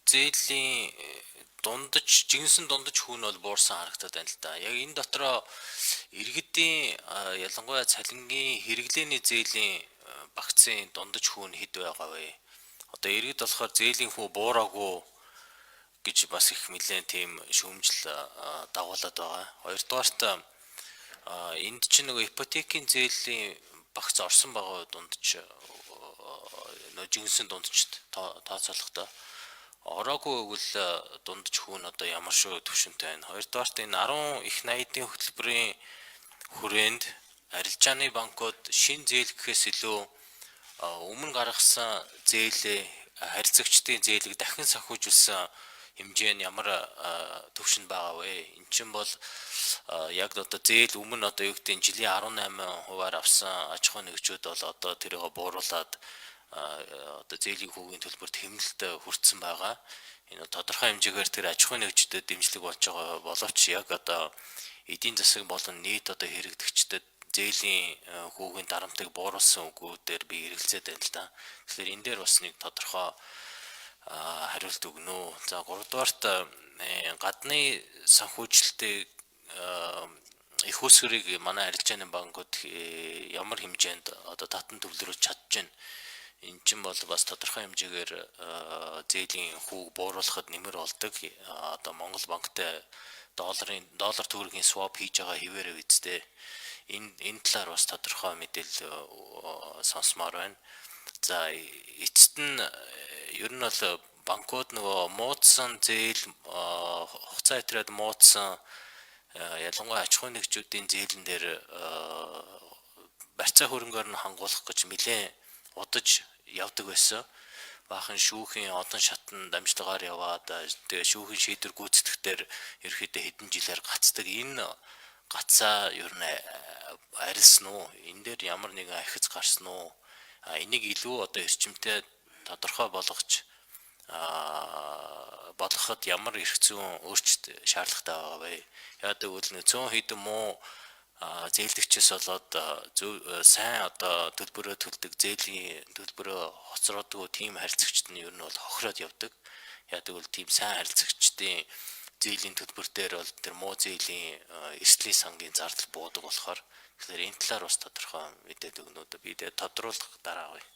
Зээлийн дундаж жинсэн дундаж хүн бол буурсан харагдаад байна л да. Яг энэ дотроо иргэдийн, ялангуяа цалингийн хэрэглээний зээлийн багцын дундаж хүн хэд байгаа вэ? Одоо иргэд болохоор зээлийн хүү буураагүй гэж бас их нэлээд тийм шүүмжил дагуулад байгаа. Хоёрдугаарт, энд чинь нөгөө ипотекийн зээлийн багц орсон байгаа дундаж, нөгөө жинсэн дундчд тооцоолохдоо ороогүй гэвэл дундаж хүн одоо ямар шүү төвшөнтэй байна? Хоёрдугаарт, энэ 10 их 80-ийн хөтөлбөрийн хүрээнд арилжааны банкуд шинэ зээл гэхээс илүү өмнө гаргасан зээлээ, харилцагчдын зээлийг дахин санхүүжүүлсэн хэмжээ нь ямар төвшөнд байгаа вэ? Эн чинь бол яг одоо зээл өмнө одоо юу гэдэг жилийн 18%-аар авсан аж ахуйн нэгжүүд бол одоо тэрийг бууруулад одоо зээлийн хүүгийн төлбөрт хэмнэлт хүртсэн байгаа. Энэ тодорхой хэмжээгээр тэр аж ахуйн нэгжүүдэд дэмжлэг болж байгаа боловч яг одоо эдийн засаг болон нийт одоо хэрэглэгчдэд зээлийн хүүгийн дарамтыг бууруулсан үгүүдээр би эргэлзээд байна л да. Тэгэхээр энэ дээр бас нэг тодорхой хариулт өгнө үү? За, гуравдугаарт, гадны санхүүжилтийг, эх үүсвэрийг манай арилжааны банкуд ямар хэмжээнд одоо татан төвлөрүүлж чадж байна? Энэ чинь бол бас тодорхой хэмжээгээр зээлийн хүүг бууруулахад нэмэр болдог. Одоо Монгол банктай доллар төгрөгийн swap хийж байгаа хэвээрээ үсттэй. Энэ талаар бас тодорхой мэдээлэл сонсомоор байна. За, эцэст нь ер нь бол банкуд нөгөө муудсан зээл, хугацаа итрээд муудсан, ялангуяа аж ахуйн нэгжүүдийн зээлэн дээр барьцаа хөрөнгөөр нь хангуулах гэж нэлээд удаж явдаг байсан. Баахан шүүхийн олон шатан дамжлагаар яваад, тэгээ шүүхийн шийдвэр гүйцэтгэхдээ ерөөхдөө хэдэн жилээр гацдаг. Энэ гацаа ер нь арилсан уу? Энэ дээр ямар нэгэн ахиц гарсан уу? А энийг илүү одоо эрчимтэй тодорхой болгож болгоход ямар эрх зүйн өөрчлөлт шаардлагатай байгаа вэ? Яг гэвэл нэг цөөн хэдэн муу зээлдэгчээс болоод сайн одоо төлбөрөө төлдөг, зээлийн төлбөрөө хоцроодог тийм харилцагчид нь ер нь бол хохироод явдаг. Яг гэвэл тийм сайн харилцагчдын зээлийн төлбөр дээр бол тэр муу зээлийн эрсдлийн сангийн зардал буудаг болохоор. Тэгэхээр энэ талаар бас тодорхой мэдээлэл өгнө үү? Би тэгээ тодруулах дараа авъя.